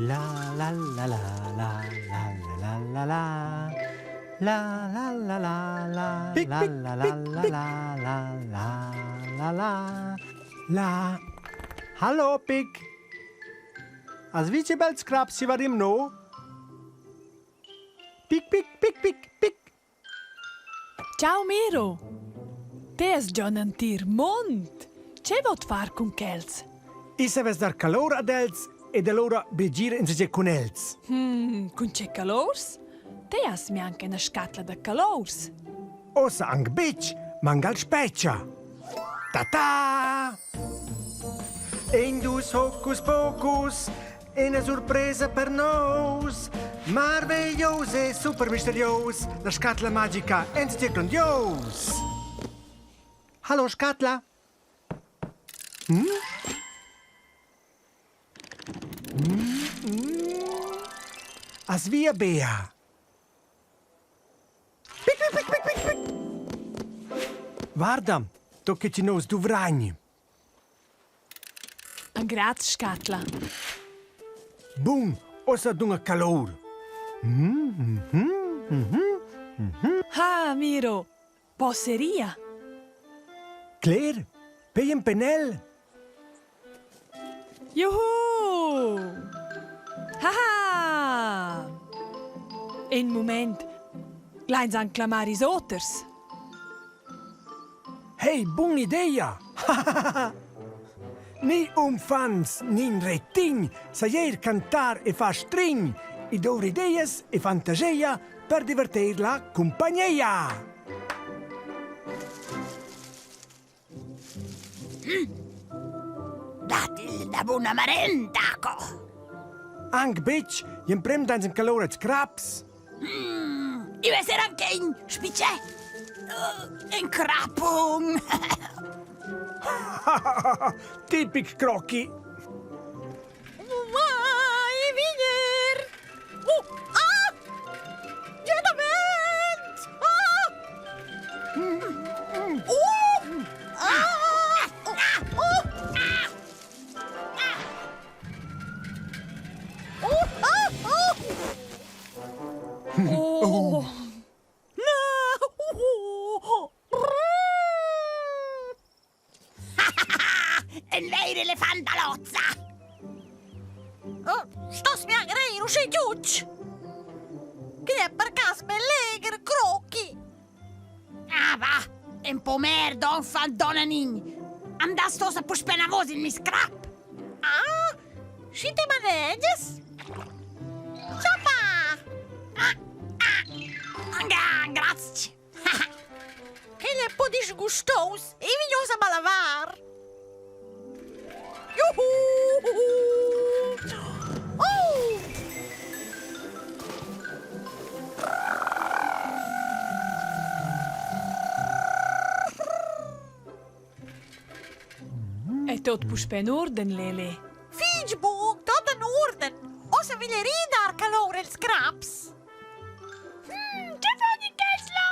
La la la la la la la la la La la la la la Pic, la pic, la la pic, la pic. la la la la la la Hallo Pic! As vi che bels craps chi va rimno? Pic pic pic pic pic. Ciao Miro! Te has già ün entir mond! Che vot far cun quels? I savess dar calor ad els ed allura begir insatge cun els. Hmm, cun che calors? Te has mianca üna scatla da calors. Ossa anc betg, mangal specia. Ta-ta! Ein dus hocus pocus, ina surpresa per nous. Marveglios e super misterios, la scatla magica enzatge grondios. Hallo scatla. Hm? Mm, mm. As via Bea. Pic, pic, pic, pic, pic, pic. Guarda, to che ci nous duvragn. Graz scatla. Bun, ossa dunga calor. Mm, mm, mm, mm, mm. Ha, Miro, posseria. Cler, pei en penel. Juhu! Haha! In mument. Leins anc clamar ils oters. Hey, bun idea! Ni umfants, nin retign, sajer cantar e far strign, i douvr ideas e fantageia per diverter la cumpagneia. Dat il da buna marenda, co! Anc betg, gl'emprem dains en calor als craps. Mm, I esser anche in spicè. Uh, in crapun. Tipic crocchi. Vai vegnir! Oh, ah! Già davent! Ah! Oh! Ah! Oh! Oh! Ah! Oh! Oh! No! En veir elefant da lozza! Oh, stos mi reir uscè giuc! Che è per cas me legher crochi! Ah va, en po merda, enfant donnanin! Am das tosa puspè enavos il mis crap! Ah, schi te manegias? Ciapa! Ah, ah, ah, grazie! Quel è un po' disgustos e vignos a malavar. Juhu! Oh! È tot puspè in urden, Lele? Fitg bun, tot en urden. Ossa viglia ridar calor els craps. Tge fan in quels là?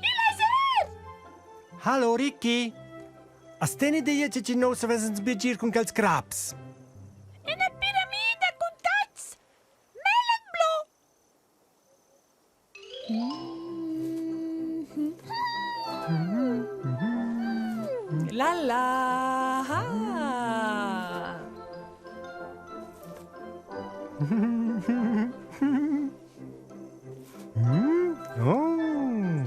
Il laser! Hallo Ricky! Has te idea che ci nous savessens biagir cun quels craps? Ina piramida cun tats! Mellen blu! La la ha. Oh.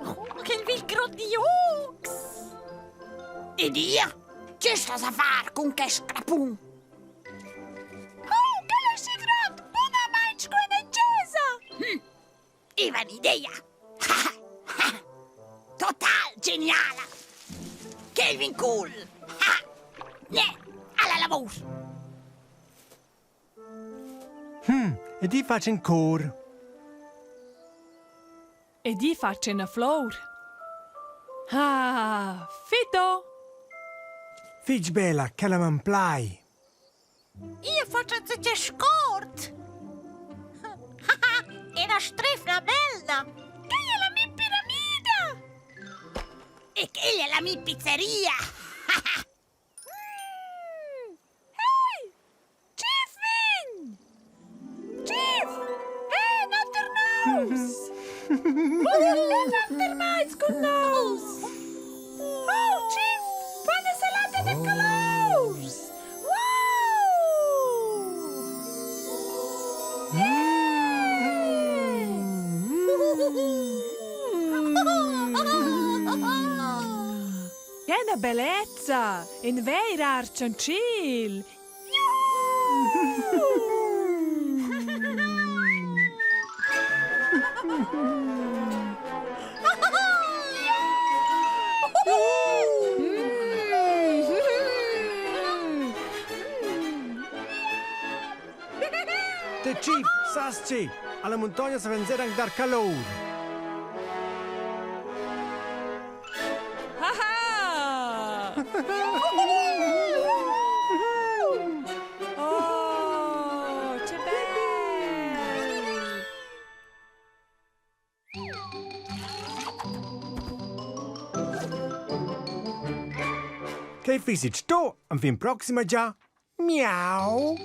Oh, quel vil grondiux! Ed ia? Che stas a far cun quest crapun? Oh, quel è schi grond, bunamain sco ina chesa! Hm, iva un'idea! Total geniala! Kelvin cool! Ha! Ne, alla lavur! Hm, ed i facen cor. Ed i fatsch ina flour. Ah, fito! Fitg bella, quella m'amplai. Io faccio enzatgei scort. Ina strefla bella. Quei è la mia piramida! E quella è la mia pizzeria! Hey! Chief vegn! Chief! Hey, natter nous! Natter mais cun nous! Oh, Chief! Quando salata de colors! Wow! Che una bellezza! In veir arciancil! Te Chief, sas tgi? Alla muntogna savens era anc dar calour. Haha! Oh, che bel! Quei fissi sto, enfin proxima già. Miau!